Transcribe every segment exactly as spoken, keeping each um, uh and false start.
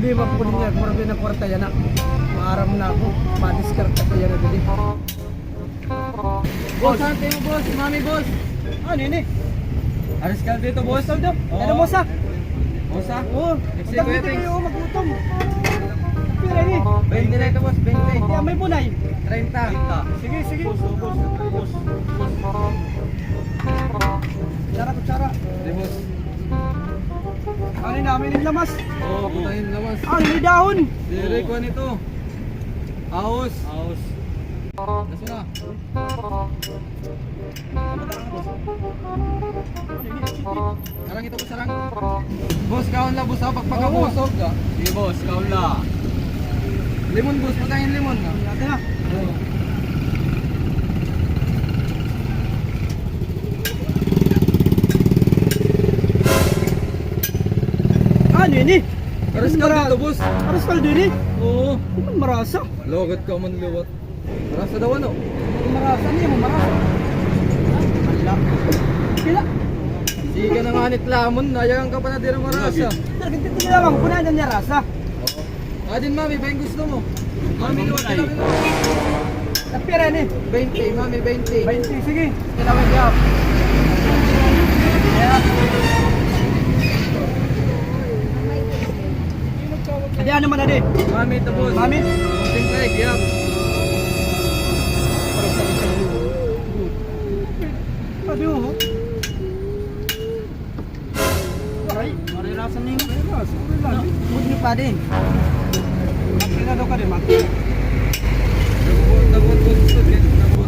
Di ba po niya, mura ba na kwarta yana? Maaram na ako. Madiskarte ko yana dali. Boss, ano tayo, boss? Mami, boss. Ano ini? Aris ka dito, boss. Aris ka dito? Oo. Ano, boss, ah? Boss, ah? Oo. Next week, Kuya Pings. Magutom. Pira ini? Baynte na ito, boss. Baynte. Kaya may bunay. Treinta. Sige, sige. Boss, oh, boss. Boss. Kutsara, kutsara. Hindi, boss. Ano na, may lamas? Oo, patayin lamas. Ah, ini dahon. Diri, kuha nito. Ahos. Ahos. Kaso na. Sarang ito ko, sarang. Boss, kaon la, boss, ha? Pagpakabusog, ha? Sige, boss, kaon la. Limon, boss, patayin limon, ha? Ate na. Oo. Ano ini? Aras ka dito, boss. Aras ka dito, eh? Oo. Di man marasa. Logat ka man liwat. Marasa daw, ano? Marasa niya, marasa. Hala. Kila. Sige na nga nit lamon, nayakan ka pa na diri marasa. Talagang titila lang, punan niya rasa. Adin, mami, ba yung gusto mo? Mami, luwag ka lang. Napira ni? Baynte, mami, baynte. Baynte, sige. Kailangan niya. Ayan. Adi, ano man, adi? Mami, ito, boss. Mami? Singkay, giyap. Para sa isang luto. Adi, oh. Aray. Marirasa na yun. Marirasa, marirasa. Huwag niyo pa din. Mati na daw ka din, mati.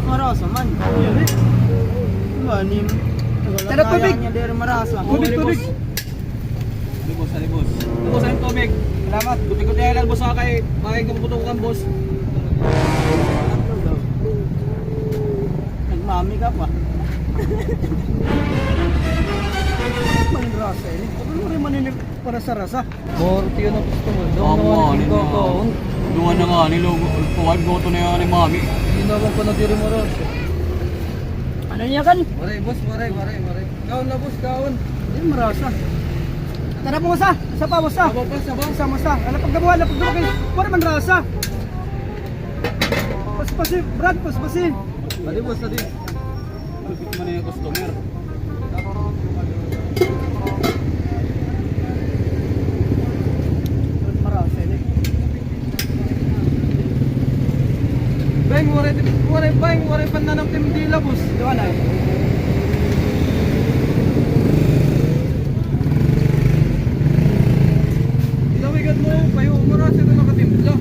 Marasa man. Yun, eh. Manim. Wala kaya niya, diri marasa. Tubig, tubig. Libos, libos. Libos ang tubig. Salamat. Guti-guti na lang, boss, ha, kay makikumukutok ang boss. Nagmami ka pa. Manin rasa ini. Ano mo rin manin para sa rasa? More tiyo na gusto mo. Doon na nga ni Coco. Duwa na nga ni Logo. Kuwan, goto na yan ni Mami. Hindi naman pa na diri marasa. Ano niya kan? Waray, boss, waray, waray, waray. Kaon na, boss, kaon. Hindi, marasa. Tara po, boss, ah. Isa pa, boss, ah. Sabaw pa, sabaw. Isa, boss, ah. Ala, pagdabuhan, ala, pagdabuhan. Wala man rasa. Paspasi, Brad, paspasi. Adi, boss, adi. Malupit man yung customer. Marasa, eh. Beng, waray, waray, beng, waray pa nanam tim dila, boss. Di ba na? Ilawigan mo, kayo, marasa ito nakatimpla.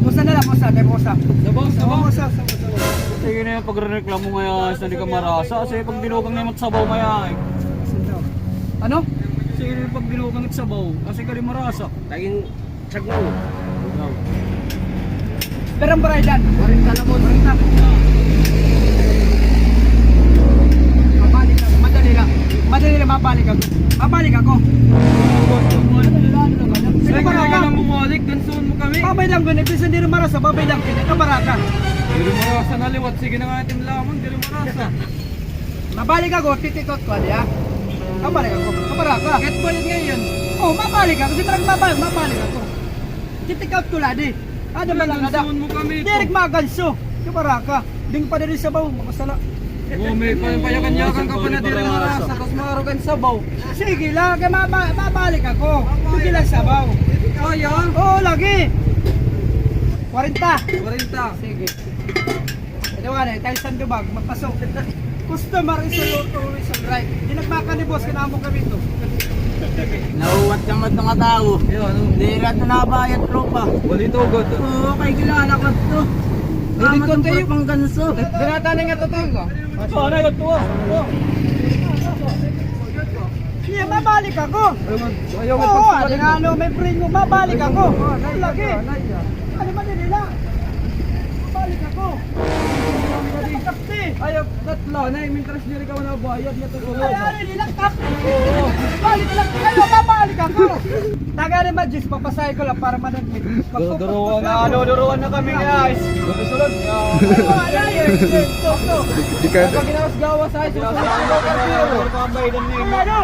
Musa na lang, musa, tayo musa. Sabaw, sabaw. Musa, sabaw, sabaw. Sige na yung pagrereklamo ngayon, sa di ka marasa. Kasi pag binugang na yung sabaw, maya, eh. Ano? Sige na yung pag binugang at sabaw, kasi ka di marasa. Tagin Sagwan. Pero ang baraydan, kwarenta na po, kwarenta. Mabalik ako, madali lang. Madali lang, mabalik ako. Mabalik ako. Ay, kaya ka na bumalik, gansuon mo kami. Babay lang gani, bisan diri marasa, babay lang gani, kabaraka. Diri marasa na liwat, sige na nga, itim lamon, diri marasa. Mabalik ako, titikot ko, di, ah. Mabalik ako, kabaraka. Kahit bayad ngayon. Oh, mabalik ako, si Frank, mabalik, mabalik ako. Titikot ko, ladi. Ano ba lang, ada? Gansuon mo kami. Diri maganso. Kabaraka. Ding pa diri sabaw, makasala. Oh, may pa-, payakan-yakan ka pa na diri marasa, tapos maarugan sabaw. Sige lang, kay maba-, mabalik ako. Sige lang sabaw. Kaya? Oo, lagi. Kwarenta. Kwarenta. Sige. Ito nga na, tayo sandubag, mapasok. Customer is always right. Di nagmaka ni boss, kinamo kami ito. Nauwat ka man nga tao. Di ra ito nabayad, tropa. Walito, God. Oo, kay kilala ko ito. Dito tayo pang ganso. Dinata na nga ito, tol, no? Ito, ano, ito, ah. Iya, mabalik ako. Ayaw, ayaw, oo, ayaw, ano, may preno, mabalik ako. Lagi. Ano man nila? Mabalik ako. Ayaw, tatlo na, eh, mintras diri ka wala bayad, na to. Ay, ay, nilaktak. Balik lang kayo, babalik ako. Taga ni Majis, papasahe ko lang para madagmit. Duruan na, ano, duruan na kami, guys. Susunod. Ay, ay, ay, ay, ay. Di ka. Pag ginawas gawas, ay, susunod. Ano?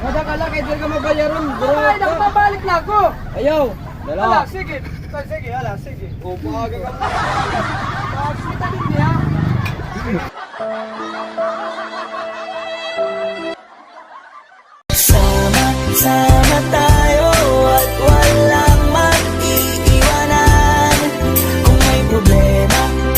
Madakala kay diri ka mabayaran, bro. Ay, nakapabalik na ako. Ayaw. Dala. Ala, sige. Sige, ala, sige. O, maaga ka. Pakita din niya. Sama sa